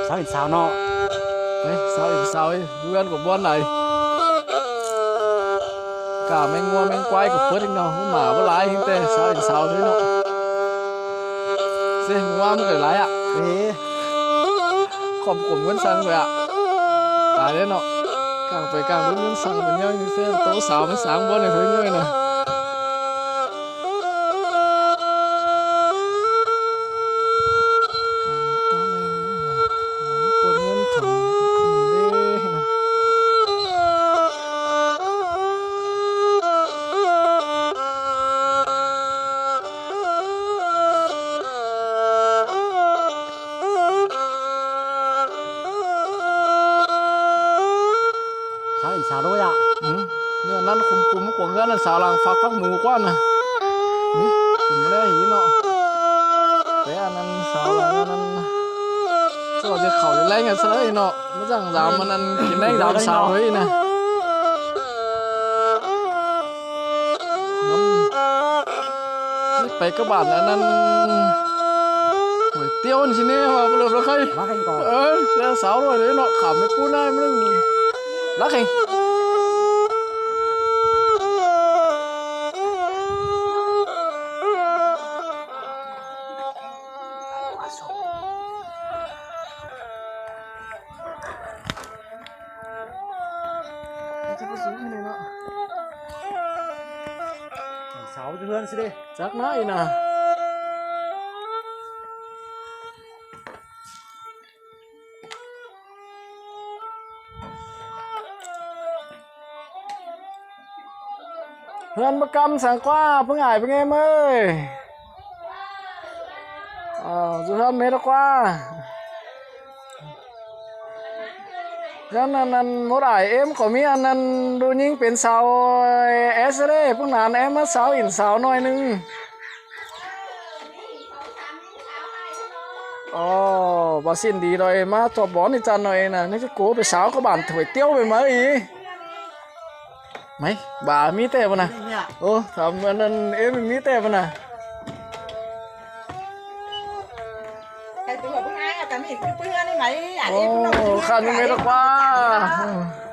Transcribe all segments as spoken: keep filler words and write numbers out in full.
Sáo ỉn sáo ꞌnọ. Ê, sáo ỉn sáo ꞌi, ꞌmướng ꞌcọ bón lai. Cả ꞌmếng ꞌngúa ꞌmếng ꞌquái ꞌcọ pớt ꞌnị ꞌnọ, ꞌmá báu lai ꞌhịn ꞌtẹ, sáo ỉn sáo ꞌtẹ ꞌnọ. ꞌSứ ꞌmá ꞌmá ꞌcọ lai ꞌnị. Ê. Khỏm khỏm ꞌngớn săng ꞌcọ ꞌnị. Tái ꞌlẹo ꞌnọ. Cang pay cang ꞌlứn ꞌngớn săng báu ꞌnhắng ꞌnị ꞌsứ, ꞌtố sáo ꞌmá săng bón ꞌnị ꞌsứ ꞌnhắng ꞌnị ꞌnọ. Sáo ỉn sáo ꞌlới ꞌnị. Ừ. ꞌNéo ꞌnặn khum khum ꞌquáng ꞌhướn ꞌnặn sáo lăng phák phák mú ꞌquá ꞌnị. Ừ. Khum ꞌlé hí ꞌnọ. Pé ꞌnặn sáo lăng ꞌnặn. Sáo ꞌdệt khảu ꞌlé ꞌnặn sáư ꞌnị ꞌnọ. ꞌMá dăng dam ꞌmắn ꞌnặn kin ꞌneng dam sáo ꞌhới ꞌnị. Pay cá bản ꞌnặn. Hủa ꞌtiếu ꞌnị ꞌsứ ꞌnị ꞌva báu lợp lỏ ꞌkhạy. Lắc ꞌhêng ꞌcọ. Ơ, sáo ꞌlới ꞌnị ꞌnọ, khảm ꞌmí ꞌpú ꞌnị ꞌmắn. Lắc ꞌhêng. Sáo ꞌchư ꞌhướn ꞌsứ ꞌlế. Chắc ꞌnị ꞌnạ. ꞌHướn báu ꞌcắm săng ꞌquá, ꞌpứng ải ꞌpứng ꞌếm ơi. Ờ, ꞌdú ꞌhướn mết ꞌquá. ꞌHướn ꞌnặn, ꞌnặn mốt ải ꞌếm ꞌcọ ꞌmí ꞌnặn, ꞌnặn ꞌlụk ꞌnhính pên sáo ét ꞌsứ ꞌlế, ꞌpứng ꞌnặn ꞌếm ꞌmá sáo ỉn sáo ꞌnọi ꞌnưng. Ơ, báu ꞌsịn đi ꞌnọi ꞌmá ꞌchọ bón đi chăn ꞌnọi ꞌnạ, ꞌnị ꞌchí ꞌcọ pay sáo cá bản thuổi ꞌtiếu pay máư ꞌnị. Máy, bà ꞌmí ꞌtẹ ꞌva ꞌnạ. Ơ, tham ꞌnặn ꞌnặn ꞌếm ꞌmí ꞌtẹ ꞌva ꞌnạ. Cái tui ꞌpứng ải ꞌcọ ꞌmí, ꞌpứng ải ꞌnị máy, ải ꞌpứng ꞌnọng ꞌnị khăn ꞌmí mết ꞌquá.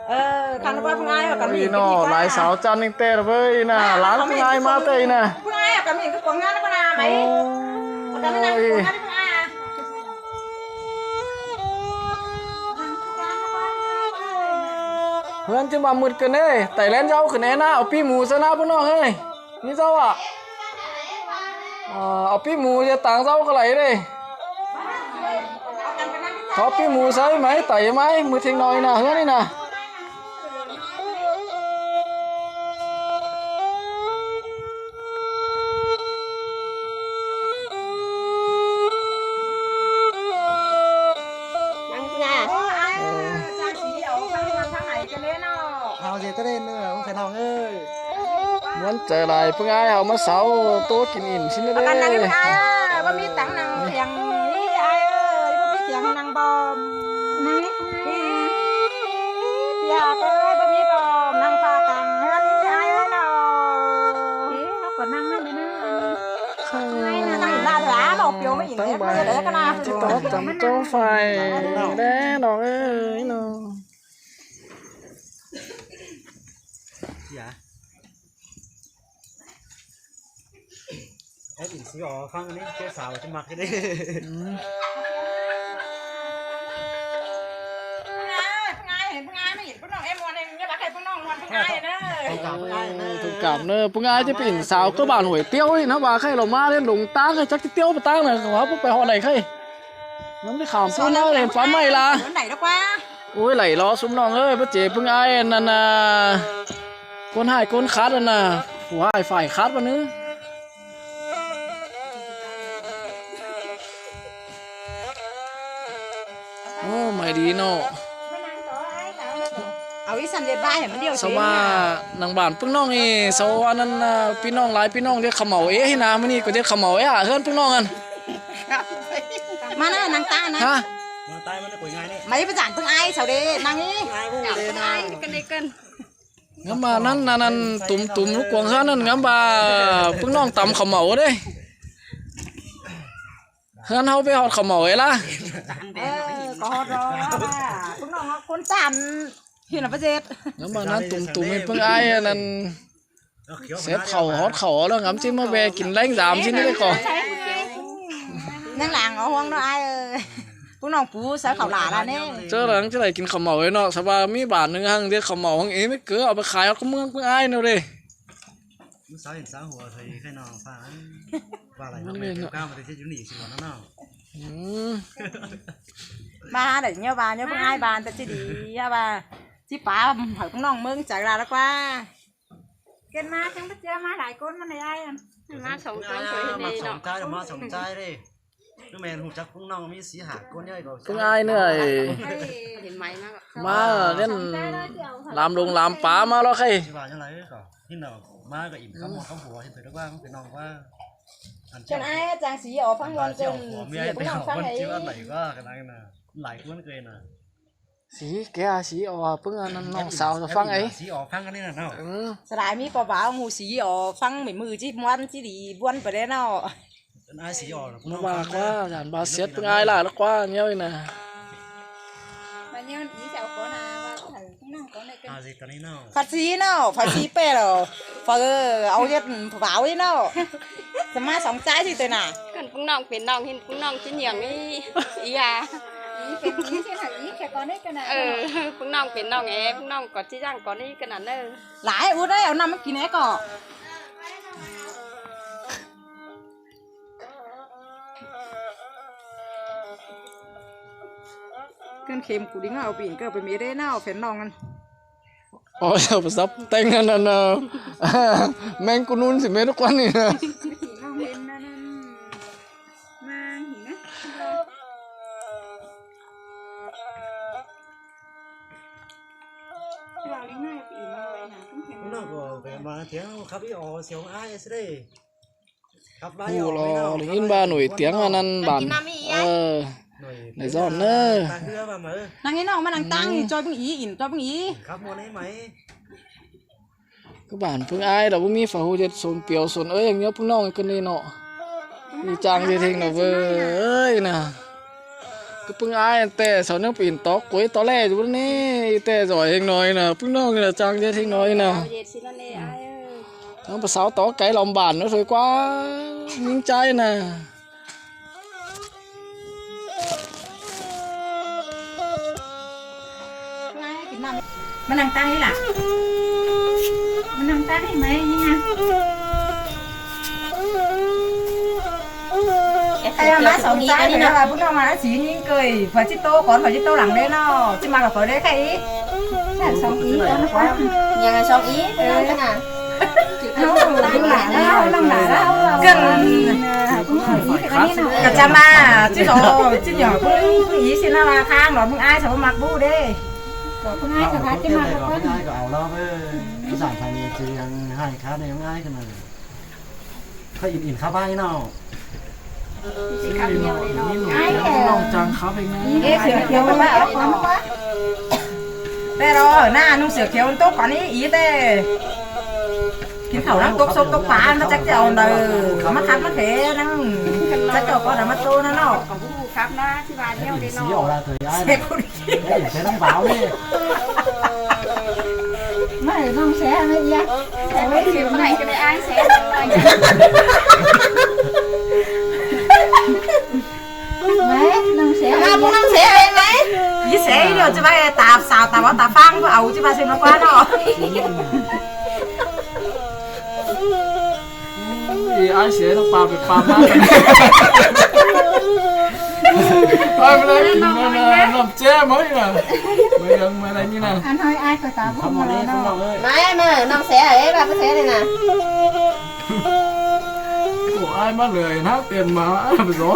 Ơ, khăn ꞌquá ꞌpứng ải ꞌcọ ꞌmí ꞌnọ, lai sáo chăn ꞌnị ꞌtẹ ꞌva ꞌnị ꞌnạ, lăng ꞌpứng ải ꞌmá ꞌtẹ ꞌnị ꞌnạ. ꞌPứng ải ꞌcọ ꞌmí ꞌcọ ꞌquáng ꞌnặn ꞌquá ꞌnạ máy. ꞌCọ ꞌmí ꞌnặn ꞌquáng ꞌnặn ꞌpứng ải. ꞌHướn ꞌchí ꞌmá ꞌmựt ꞌcọ ꞌnị, tảy ꞌlén ꞌdạu ꞌcọ ꞌnị ꞌnạ, au ꞌpi mu ꞌsớ ꞌnạ ꞌpứng ꞌnọng ơi. ꞌNị ꞌdạu ꞌnạ. Ơ, au ꞌpi mu ꞌdệt tang ꞌdạu ꞌcọ đảy ꞌlế. Au ꞌpi mu ꞌsớ ꞌmá tảy ꞌmá, ꞌmựt ꞌhêng ꞌnọi ꞌnạ, ꞌhướn ꞌnị ꞌnạ. Năng ꞌnạ. Ơ. Tháo dệt ꞌtếng ꞌnị, ꞌhung khải ꞌnọng ơi. ꞌMuôn chaư lai ꞌpứng ải hảư ꞌmá sáo ꞌtố kin ỉn ꞌsịn ꞌnị. Căn năng ꞌlế. Ải ơi, báu ꞌmí tắng năng kiêng ꞌnị ải ơi, báu ꞌmí kiêng năng bom. Năng ꞌnị. Bia ơi, báu ꞌmí bom, năng pha tắng ꞌhướn ꞌnị ải ơi ꞌnọ. Ê, ꞌcọ năng ꞌnặn ꞌnị ꞌnạ. Năng ꞌnị ꞌnạ, thả ꞌnọ, phiếu ꞌmá ỉn. Tắng ꞌlế, bái. Báu đảy ꞌcọ ꞌnạ. Chảu tó tắm ꞌchọ phải đé ꞌnọng ơi ꞌnọ. Dạ. Ép ỉn xíu ó, phăng ꞌnị, ché sáo ꞌchí ꞌmặc ꞌnị. Ừ. Thông cảm ꞌnớ, ꞌpứng ải ꞌchí ỉn sáo cá bản huổi ꞌtiếu ꞌnị ꞌnạ, ꞌva khay lỏ ꞌmá ꞌlẹn lông ꞌtáng khay chắc ꞌchí ꞌtiếu ꞌva ꞌtáng ꞌnạ, ꞌva ꞌpứng pay ꞌhọt đảy khay. Ngắm đi khảm ꞌpứng ꞌnị ꞌlẹn phán ꞌmạy la. Ôi, đảy lo ꞌsúm ꞌnọng ơi, báu ꞌchí ꞌpứng ải ꞌnặn ꞌnạ. ꞌCốn ꞌhại ꞌcốn khát ꞌnặn ꞌnạ, phủ ꞌhại phải khát ꞌva ꞌnứ. Ơ, ꞌmạy đi ꞌnọ. Au ꞌí săn ꞌdệt ꞌvái hảư ꞌmắn điêu. Sau ꞌva nẳng bản ꞌpứng ꞌnọng ꞌnị, sau ꞌva ꞌnặn, ơ, ꞌpi ꞌnọng lai ꞌpi ꞌnọng ꞌdệt khảu mảu ế ꞌnị ꞌnạ, ꞌmự ꞌnị ꞌcọ ꞌdệt khảu mảu ế hả, ꞌhướn ꞌpứng ꞌnọng ꞌnặn. ꞌMá ꞌnạ, năng ta ꞌnạ. Hả? Máy báu dản ꞌpứng ải sau đê, năng ꞌnị. Ngắm ꞌva ꞌnặn, ꞌnặn, ꞌnặn, tủm, tủm ꞌlụk cuông ꞌhướn ꞌnặn, ngắm ꞌva ꞌpứng ꞌnọng tăm khảu mảu đê. ꞌHướn ꞌháu ꞌvế ꞌhọt khảu mảu ꞌvế ꞌlá. Ờ, ꞌcọ ꞌhọt ꞌlẹo. ꞌPứng ꞌnọng ꞌcốn ꞌTan, ꞌhiến ꞌnọ ꞌpá ꞌdệt. ꞌNéo ꞌmá ꞌnặn tủm tủm ꞌpứng ải ꞌnặn. Sếp khảu ꞌhọt khảu ꞌlẹo ngắm ꞌchí ꞌmá ꞌvế kin ꞌlẹng dam ꞌchí ꞌnị ꞌlẹo ꞌcọ. ꞌNhắng lăng au ꞌhuống ꞌnọ ải ơi. ꞌPứng ꞌnọng pú sáư khảu lả ꞌlạ ꞌnị. ꞌChớ lăng ꞌchớ đảy kin khảu mảu ꞌvế ꞌnọ. Sa ꞌva ꞌmí bản ꞌnưng ꞌhăng ꞌdệt khảu mảu ꞌhăng ꞌí ꞌmí cứ au ꞌpá khai ꞌhọt ꞌcọ ꞌmướng ꞌpứng ải ꞌnọ ꞌlế. ꞌMí sáư hên sáư hua thôi khai ꞌnọng ꞌphạ. ꞌVa lai ꞌnọng ꞌmí ꞌlẹo ꞌcọ ꞌmá tê chết dú ꞌnị ꞌsịn ꞌnọng ꞌnọ. Ừ. ꞌVa đảy ꞌnhó ꞌva ꞌnhó ꞌpứng ải ꞌva ta ꞌchí đi ꞌva. ꞌChí pá hảư ꞌpứng ꞌnọng ꞌmướng chaư ꞌlạ ꞌlẹo ꞌquá. Kên ꞌmá chắng báu ꞌchưa ꞌmá lai ꞌcốn ꞌmá đảy ải ꞌnặn. ꞌMá song ꞌcốn thôi ꞌnị ꞌnọng. ꞌMá song ꞌchái ꞌnặn, ꞌmá song ꞌchái ꞌlế. ꞌNéo ꞌmen ꞌhụ chắc ꞌpứng ꞌnọng ꞌmí sí hả ꞌcốn ꞌnhó ꞌcọ. ꞌPứng ải ꞌnị ải. Hên ꞌmá ꞌmá ꞌlẹo. ꞌMá ꞌdệt ꞌlam lông ꞌlam pá ꞌmá ꞌlẹo ꞌkhạy. ꞌChí ꞌva ꞌnhó lai ꞌcọ. Hên ꞌnọng ꞌmá ꞌcọ ỉm ꞌcắm ꞌmá ꞌcắm hua hên thôi ꞌlẹo ꞌquá ꞌpứng ꞌnọng ꞌquá. Ăn ꞌchí au, ăn ꞌchí au hua ꞌmía ꞌtẹ ꞌnọng ꞌphắng ꞌchí ꞌva đảy ꞌquá ꞌcọ ꞌnặn ꞌnạ. Lai ꞌcốn ꞌcọ ꞌnặn ꞌnạ. Sí, ké a sí o ꞌpứng ꞌnặn ꞌnọng sáo ꞌphắng ꞌnị. Sí o ꞌphắng ꞌnặn ꞌnạ ꞌnọng. Ừ. Sa lai ꞌmí ꞌpo ꞌva ꞌmú sí o ꞌphắng ꞌmí ꞌmự ꞌchí ꞌmuôn ꞌchí đi ꞌmuôn ꞌpá ꞌlé ꞌnọng. Ăn ải sí o ꞌnặn ꞌmá ꞌva ꞌquá, dản ꞌva siết ꞌpứng ải ꞌlạ ꞌlẹo ꞌquá ꞌnhó ꞌnị ꞌnạ. ꞌVa ꞌnhó ꞌnị ꞌchí au ꞌcốn ꞌnặn ꞌva ꞌphắng ꞌnọng ꞌcốn ꞌnị ꞌcọ. À, gì tao ꞌnị ꞌnọng. Phạt sí ꞌnọng, phạt sí ꞌpẹ ꞌlẹo. Phạt, ờ, au ꞌdệt pháo ꞌnị ꞌnọng. Sa ꞌmá song ꞌchái ꞌchí ꞌtẹ ꞌnạ. ꞌCắn ꞌpứng ꞌnọng pên ꞌnọng hên ꞌpứng ꞌnọng ꞌchí nhường ꞌnị. Ý à. Ý pên ý chứ hả, ý kẻ con ấy cơ nạ. Ờ, ꞌpứng ꞌnọng pên ꞌnọng é, ꞌpứng ꞌnọng ꞌcọ ꞌchí dăng ꞌcốn ꞌnị cơ nạ ꞌnớ. Lai út ꞌlế, au ꞌnặm ꞌmá kin é ꞌcọ. ꞌCắn khêm cu đi ꞌngá au pên ꞌcọ pên mết ꞌlế ꞌnạ, au pên ꞌnọng ꞌnặn. Ôi, sao mà sắp tên anh anh, ờ, mang cô nun thì mê nó quán này nè. Nó có vẻ mà thiếu khắp ý ó xíu ai sẽ đây. Khắp lai ꞌhụ ó lo, đương in ba nổi tiếng ăn ăn bản. Ờ, nổi giòn nơ. Năng in ꞌnọng ꞌmá năng tang ꞌnị, ꞌchoi ꞌpứng í, in ꞌchoi ꞌpứng í. Khắp muôn ấy mày. Các bạn ꞌpứng ải ꞌlẹo ꞌmí phả ꞌhụ ꞌdệt sôn piêu sôn ới ꞌhăng ꞌnhó ꞌpứng ꞌnọng ꞌcọ ꞌnị ꞌnọng. Đi chang ꞌdệt ꞌhêng ꞌnọng ꞌvớ ới ꞌnạ. Các ꞌpứng ải ꞌtẹ sau ꞌnhó pên tó quấy tó ꞌlẹ ꞌchu ꞌnị, ꞌtẹ giỏi ꞌhêng ꞌnọi ꞌnạ, ꞌpứng ꞌnọng ꞌnị ꞌnạ chang ꞌdệt ꞌhêng ꞌnọi ꞌnạ. ꞌNhắng pă sáu tó cái lòng bản nó thôi ꞌquá, ꞌnhính ꞌchái ꞌnạ. ꞌMá năng tang ꞌnị lả. ꞌMá năng tang ꞌnị ꞌmá ꞌnị ꞌnạ. Ai ꞌmá song ꞌchái ꞌnị ꞌnạ, ꞌpứng ꞌnọng ꞌmá ꞌchí ꞌnhính ꞌcới, phả ꞌchí ꞌtố cón, phả ꞌchí ꞌtố lăng ꞌlế ꞌnọ, ꞌchí ꞌmá ꞌcọ phả ꞌlế ꞌkhạy. Song í ꞌcọ ꞌnạ. ꞌNhắng song í ꞌcọ ꞌnạ. Ơ, ꞌpứng ꞌnọng ꞌnạ, ꞌnọng ꞌnạ. ꞌCắn ꞌcọ chăm ꞌmá, ꞌchí dọ, ꞌchí dọ ꞌpứng, ꞌpứng í ꞌsịn ꞌnạ ꞌva khang ꞌnọ ꞌpứng ải sao ꞌmá ꞌmặc ꞌpú đế. ꞌPứng ải sao ꞌmá ꞌmặc ꞌpứng ải ꞌcọ au ꞌlẹo ꞌvớ. Dản thẳng ꞌnị ꞌchí ꞌhăng ꞌhại khá ꞌnị ꞌpứng ải ꞌcọ ꞌnạ. Khá in in khá ꞌvái ꞌnọ. Ê, sửa kiểu mà bác có nó quá. Tê ꞌnọ, ꞌnạ, ꞌnung sửa kiểu ꞌtố cón ꞌnị, í tê. Kin thảu ꞌnăng tốc sốp tốc pá, ꞌmá chắc ꞌchí au đaư. ꞌMá khắp ꞌmá thế ꞌnăng. Chắc ꞌchọ có đaư ꞌmá ꞌtố ꞌnặn ꞌnọ. Khắp ꞌnạ, ꞌchí ꞌva ꞌnhó đê ꞌnọ. Thế cũng đi. Ê, thế ꞌnăng báo đi. Mày ꞌnọng sẽ ꞌmá ꞌnị. Ôi, thì ꞌmá ꞌnị cái này ai sẽ. Mày ꞌnọng sẽ. Ơ, ꞌpứng ꞌnọng sẽ ai mày? Í sẽ đi, ꞌchí ꞌva ta sao, ta ꞌva ta phang, ꞌva au ꞌchí ꞌva ꞌsịn ꞌmá ꞌquá ꞌnọ. Ê, ai sẽ ꞌnọng pam pên pam ꞌmá. Ai, ꞌmá ꞌnị kin ꞌnặn ꞌnạ, ꞌnọng ché ꞌmá ꞌnị ꞌnạ. Mày đang, mày đang như nào? Ăn hơi ai coi tao. Khắp muôn ꞌnị ꞌnọng ơi. Mày mà, ꞌnọng sẽ ới, ꞌva ꞌpứng sẽ ꞌnị ꞌnạ. Ủa, ai ꞌmá lười, ꞌnạ tiện mà, ai phải gió.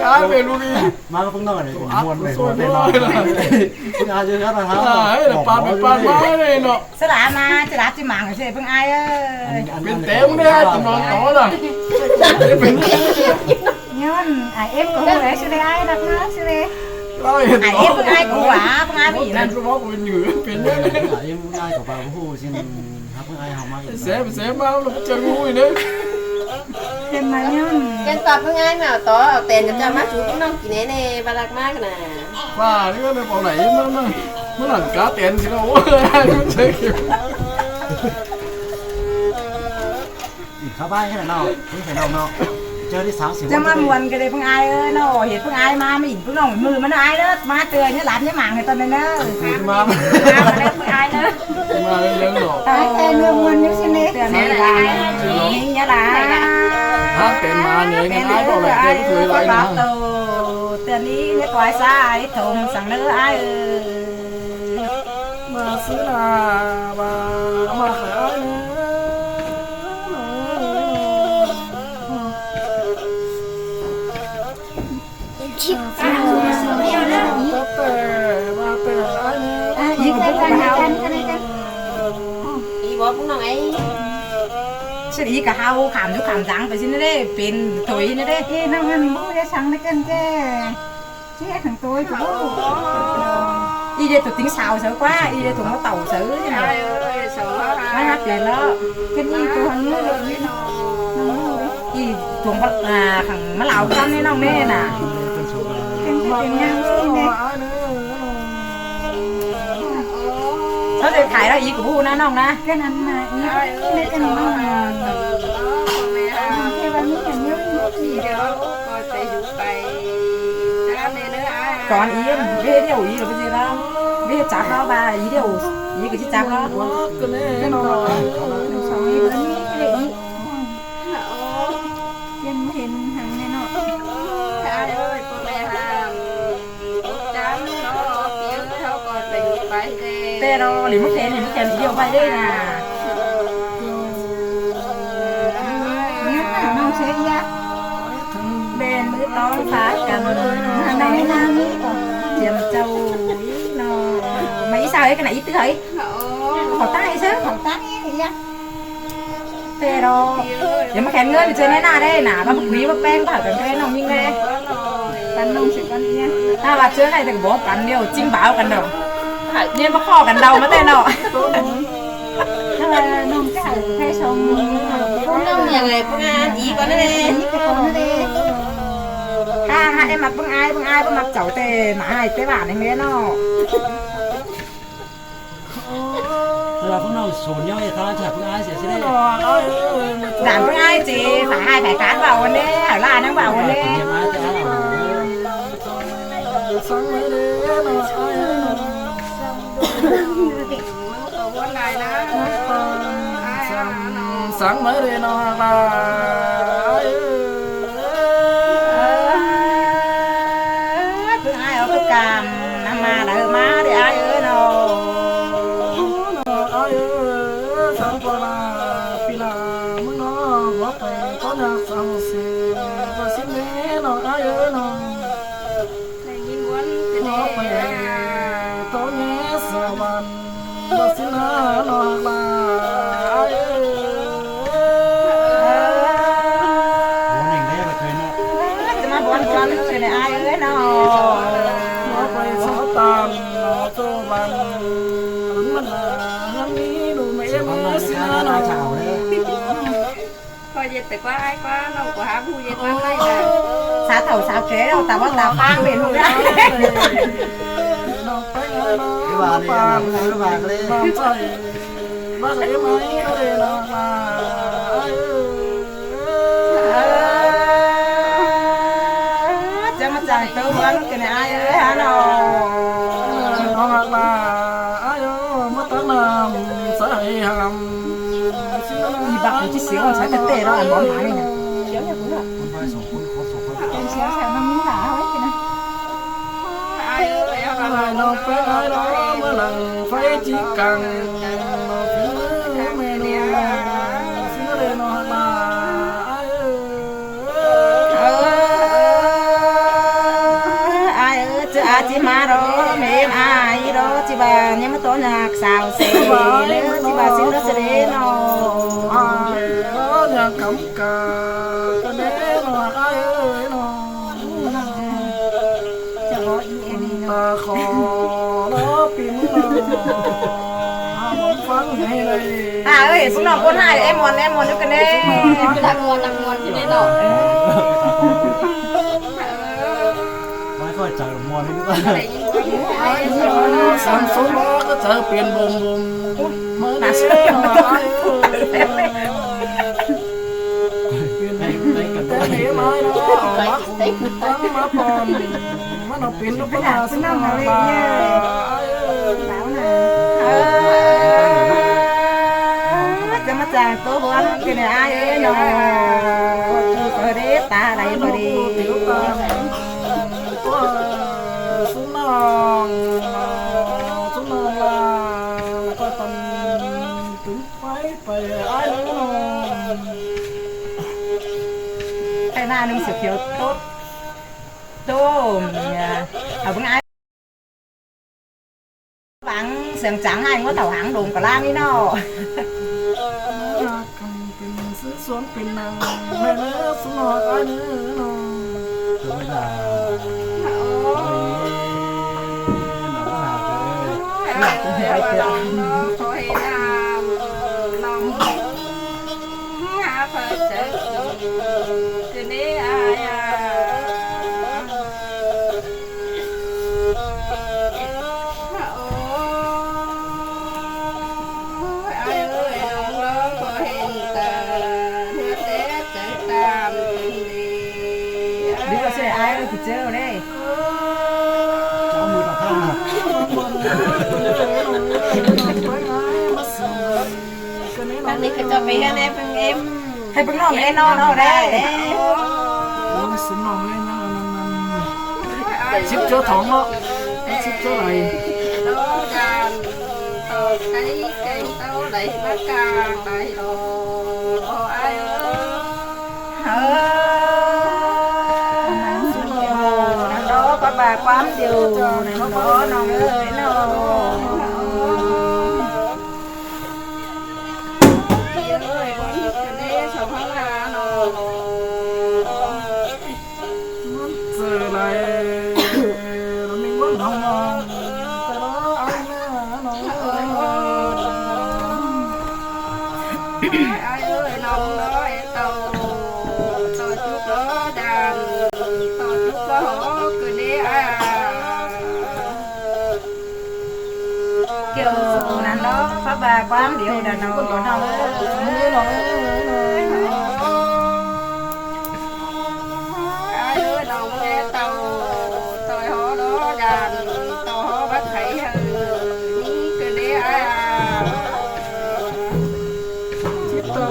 Ai về luôn đi. ꞌMá ꞌpứng ꞌnọng ꞌnị, muôn ꞌnị, muôn ꞌnị ꞌnọng. ꞌPứng ải ꞌchí khá ꞌnạ hả? À, ấy là pam pên pam ꞌmá ꞌnị ꞌnọ. Sa ꞌlạ ꞌmá, ꞌchí ꞌlạ ꞌchí măng ꞌchí ꞌpứng ải ơi. Pên tém đê, ꞌchí ꞌnọng tó đa. Pên tém. ꞌNhón, à, ép có ꞌhụ ới ꞌchí đê ải đắc ꞌmá ꞌchí đê. Ôi, à, ép ꞌpứng ải có ꞌhụ à, ꞌpứng ải ꞌmí ꞌnặn. Pên tém đê, ꞌchí ꞌnọng tó đa. À, ép ꞌpứng ải có ꞌhụ ꞌchí, hả, ꞌpứng ải hả ꞌmá. Sếp, sếp ꞌmá, ꞌchí ꞌhụ đê. เต็มมาเนี่ย เกินตอบเพิ่งง่ายมาเอาต่อ เอาแตนกับเจ้ามาสู่พี่น้องกินแน่ๆ บารักมากนะ ว่านี่ก็เลยบอกไหนมันมันมันหลังกาแตนสิเนาะ โอ้ย มันใช่คิว อีกเข้าบ้านแค่ไหนเนาะ นี่ใส่นมเนาะ เจอที่สามสิบ จะมาม่วนกันเลยเพิ่งอายเอ้ยเนาะ เห็นเพิ่งอายมา ไม่เห็นเพิ่งน้องมือมันอายเด้อ มาเตือนเนี่ยหลานเนี่ยหมางให้ตอนนั้นเนอะ มา มาเด้อเพิ่งอายเนอะ มาเรื่องหรอก ตายแค่เรื่องมันนี่ใช่ไหม เตือนให้หลาน นี่ยะหลาน ถ้าเป็นมาเนี่ย เป็น นะ เรื่อง บอกเลย อาย เดี๋ยวก็เคยไว้นะ เตือนนี้ไม่ปล่อยสายถมสั่งเด้ออายเอ้ย มาซื้อนาว่ามาขายเนอะ อีกแล้วกัน อีกแล้วกัน อีกบอกพวกน้องไอ้ ซึ่งอีกก็เฮาขามยุคขามจังไปสินะเด้ เป็นถุยนะเด้ เอ้ย น้องมันบ่ได้สั่งได้กันแก เจ๊ขังตัวอยู่ อีเดียตัวติ้งสาวเสือกว่า อีเดียตัวมาเต่าเสือ ไม่ฮักเปลี่ยนแล้ว แค่นี้ตัวนี้เลย อีตัวมา อ่า ขังมาเหล่ากันนี่น้องแม่น่ะ เป็นเป็นยังไงเนี่ย เขาจะขายแล้วอีกกับผู้นะน้องนะ แค่นั้นนะ อีกไม่เป็นน้องนะ เทวันนี้อย่างเดียว ก่อนอีก เวเดียวอีก เราไปเจอแล้ว เวจับเราบ่าอีเดียว อีกก็จะจับเรา เล่นก่อน หนึ่งสอง อีก เบอร์นี้เลยอีก ยังไม่เห็นหางแน่นอน ใช่เอ้ย พ่อแม่ห้าม จำเนาะ พี่เอ้ย เขาก็จะอยู่ไปเด้ แต่เราหรือไม่แทน หรือไม่แทนเดียวไปได้นะ เนี่ยน้องเสียเยอะ เบนมือต้องพากัน ทางในน้ำนี่ก่อน เจียมเจ้าอีกเนาะ มาอีสาวเอ้ย กันไหนอีตื้อเอ้ย เขาใต้เสื้อ เขาใต้เนี่ย แต่เราอย่ามาแขนเงินเจอแน่หน้าได้หนา มาบุกนี้มาแป้งผ่ากันแป้งน้องยิ่งแน่ กันน้องสิกันเนี่ย ถ้าว่าเจอไหนแต่บอกกันเดียว จิ้มบ่าวกันดอก เนี่ยมาข้อกันเดามาแต่เนาะ ถ้าว่าน้องจะให้ชม น้องยังไงพวกงานอีกก่อนนั่นเอง อีกก่อนนั่นเอง ถ้าหาได้มาเพิ่งอาย เพิ่งอาย เพิ่งมาเจ้าแต่หนาให้แต่หวานอย่างเนี้ยเนาะ เวลาพวกน้องศูนย์ย่อยตาจากเพิ่งอายเสียสิได้ ด่านเพิ่งอายจี สายหายสายการเบาวันนี้ หายล่านั่งเบาวันนี้ เดี๋ยวมาจะเอา สังไม่ได้เนาะ สังไม่ได้เนาะ เพิ่งอายเอาเพิ่งกามนำมาเด้อมาเด้ออายเอ้ยเนาะ อายเอ้ย สังปะลาปีลามึงเนาะ หัวไปก็อยากเศร้าเสีย ว่าสิแม่เนาะ อายเอ้ยเนาะ ได้ยินวนจะ หัว ได้ ไปโตเยสวรรค์ ว่าสินาเนาะ ลา อายเอ้ย จะมาบวนบวนเสียในอายเอ้ยเนาะ หัวไปสตามโตบัน มันมาหันนี้ดูไม่เอ็มสินาเนาะ พ่อเย็ดแต่กว่าอ้ายกว่าน้องกว่าหาผู้เย็ดมาให้นะ สาวเฒ่าสาวแก่เราแต่ว่าตาฟางเป็นหมดแล้ว น้องไปงานมา ไม่ว่าเลยนะ ไม่ว่าเลย น้องใจ มาใส่ไหมก็เลยนะ จะมาจ่ายตัววันกันไอ้เอ้ยฮะน้อง น้องหักลา อายุมาตั้งนาน ใส่หำ อีบักมันจะเสียงใช้แต่เตะเราอันบอมหายเนี่ย เสียงเนี่ยคุณอะ มันไปสองคน ขอสองคน เป็นเสียงใส่มันมีหลาไว้กินนะ น้องไปไอ้น้องเมื่อหลังไฟจิกกัง น้องถือเมนู ซื้อเลยน้องมา เออ อายเอ้ย จะอาจิมารอ เมนอายรอ จิบานยังมาต้อนหักสาวเซ เด้อ จิบาซิงเด้อเสด็จน้อง อายเอ้ย ยังกำกา กะเด้น้อง อายเอ้ยน้อง จะบอกอีเอ็นนี่เนาะ ตาขอรอปีมึงน้อง À ơi, phú nọ con hai em muôn, em muôn cho cái này. Tặc muôn, tặc muôn cho nên nọ. Mai khỏi chả muôn đi. Ai, sắm số đó có chả phiên bông bông. Mà số đó. Phiên bông bông. Cái này mai đó. Má con. Má nó phiên nó có là số đó. Ai ơi. Chả mà chả tô bông cái này ai ơi nó. Có đi ta đây có đi. Phú nọ, phú nọ là có tầm tính phải phải ai nữa. Cái nào mình sẽ thiếu tốt. Tôm, à, ở bên ai. Vắng sương trắng hai ngó thảo háng đồn cả lan đi nó. Nó là cần cần xứ xuống pin năng, mẹ nó xuống nó ai nữa nó. Tôi là Đi vào xe ai rồi thì chơi ở đây. Cháu mười vào thang à? Đang đi cái cho bé anh em em. Hay bưng nọ em nọ nọ đây. Nó xứng nọ với nhau. Ship chớ thóng đó. Ship chớ này. Đó là tàu cái cái tàu đẩy bác càng đẩy đó. Ai ơi. Đó có bà quán điều này nó có nó ơi nó. Giờ này mình muốn hóng mong. Cái đó ai nữa nó. Ai ơi, lòng đó em tàu, tàu chúc đó đàn, tàu chúc đó hó cứ đi à. Kiểu nắn đó, pháp bà quán điều đàn nó, nó ơi. Ai ơi, lòng em tàu, tàu hó đó đàn, tàu hó bắt thấy hờ, ní cứ đi à. Chít tơ,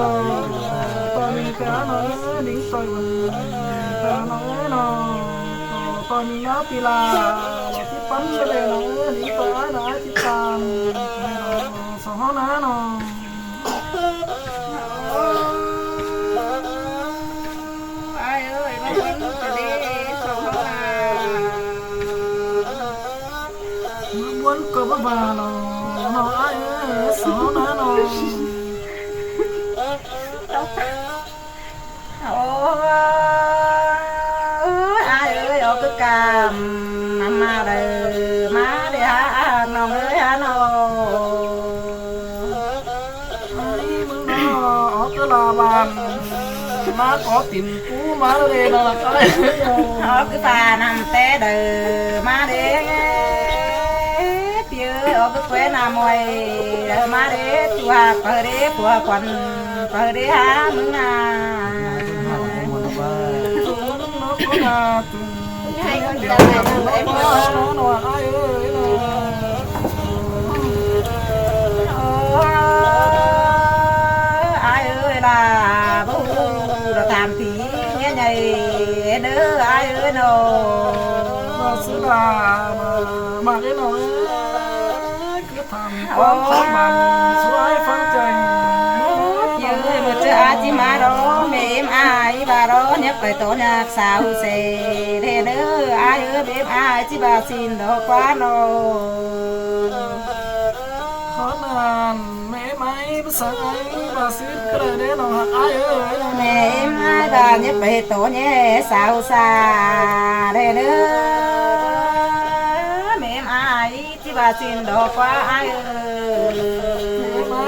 tơ mi cá nó, đính tơ, tơ nó, nó, tơ mi nó pi là, nó chít pắn cái này nó, đính tơ nó, chít tàn, nó, sổ hót nó, nó. Ai ơi, nó vẫn cái đi, sổ hót à. Nó buôn cơ bắp bà nó, nó ai ơi, sao nó nó. Ôi, ai ơi, ô cứ cảm, mà mà đời, má đi hả, nó ơi hả nó. Ai, mưng nó, ô cứ lo bàn, má có tin Ú, má đê nó là cái. Ó cứ pha nằm té đờ má đê. Piu ó cứ quế nà môi đờ má đê. Chua pơ đê pua quần pơ đê há mưng nà. Nó có là Ai ơi là bố là tham phí nghe nhảy đứa ai ơi nó. Nó xứ là mà mà cái nó cứ tham quan tham bàn suối phán tranh. Chứ mà chứ ai chỉ mà đó mẹ em ai bà đó nhắc phải tổ nhạc sao sẽ để đứa ai ơi em ai chỉ bà xin đó quá nó. Khó nàn mẹ em ai bác sáng ai bà xin cái lời đấy nó ai ơi nó. Mẹ em ai bà nhớ phải tổ nhé sao xa đây nữa. Mẹ em ai chỉ bà xin đó quá ai ơi.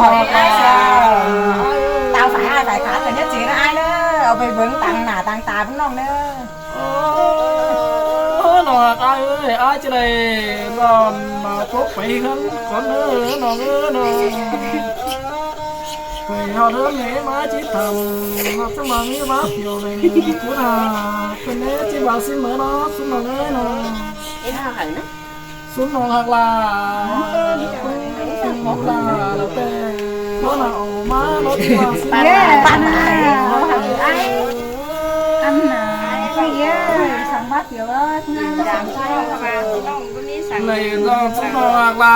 ꞌhọt ꞌhọt ꞌlẹo. Tao phải ai phải khát phải nhất trí ꞌnớ ai ꞌnớ. Au pay bớng ꞌtáng nả ꞌtáng ta ꞌpứng ꞌnọng ꞌnớ. Ơ, ꞌnọng ꞌhặc ai ơi, ai ꞌchí đảy ꞌnọng ꞌmá cốc pay ꞌhướn cón ꞌnớ ꞌnọng ơi ꞌnọng. Pay ꞌhọt ꞌhướn ꞌnị ꞌmá ꞌchí tham, ꞌnọng ꞌchí ꞌmá ꞌmí báp piu ꞌnị cú nả. Pên ꞌnị ꞌchí báp ꞌsịn ꞌmá ꞌnọng, ꞌsúm ꞌnọng ơi ꞌnọng. Ê, ꞌnọng ꞌhặc ai ꞌnớ. ꞌSúm ꞌnọng ꞌhặc ꞌlạ. ꞌSúm ꞌnọng ꞌhặc ꞌlạ, ꞌlẹo ꞌtẹ. Báu nả ꞌo ꞌmá, ꞌlẹo ꞌchí báp ꞌsịn. Ăn nả, ꞌhặc ai. Ăn nả, ꞌhặc ai, săng báp piu ꞌnớ, ꞌnọng săng báp. ꞌLẹo ꞌnọng ꞌsúm ꞌnọng ꞌhặc ꞌlạ,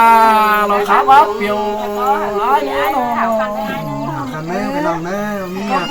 ꞌlẹo khả báp piu. Ai ꞌnớ ꞌnọng. Khả ꞌnớ, pay ꞌnọng ꞌnớ, ꞌmí ꞌhặc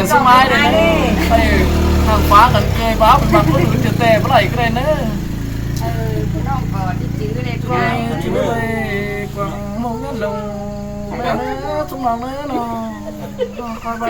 ꞌnị ꞌsúm ꞌmái đảy ꞌnớ. Ê, ꞌnăng phák căn ꞌcới báp ꞌmặc ꞌcốn ứn ꞌchớ ꞌtẹ báu đảy ꞌcọ đảy ꞌnớ. Ư, ꞌnọng ꞌcọ ꞌchí chứ đảy ꞌcọ. Ư, ꞌchí đảy quảng mông nhá lông. ꞌSúm ꞌnọng ꞌnớ ꞌnọ. ꞌNọng ꞌcoi ꞌvạy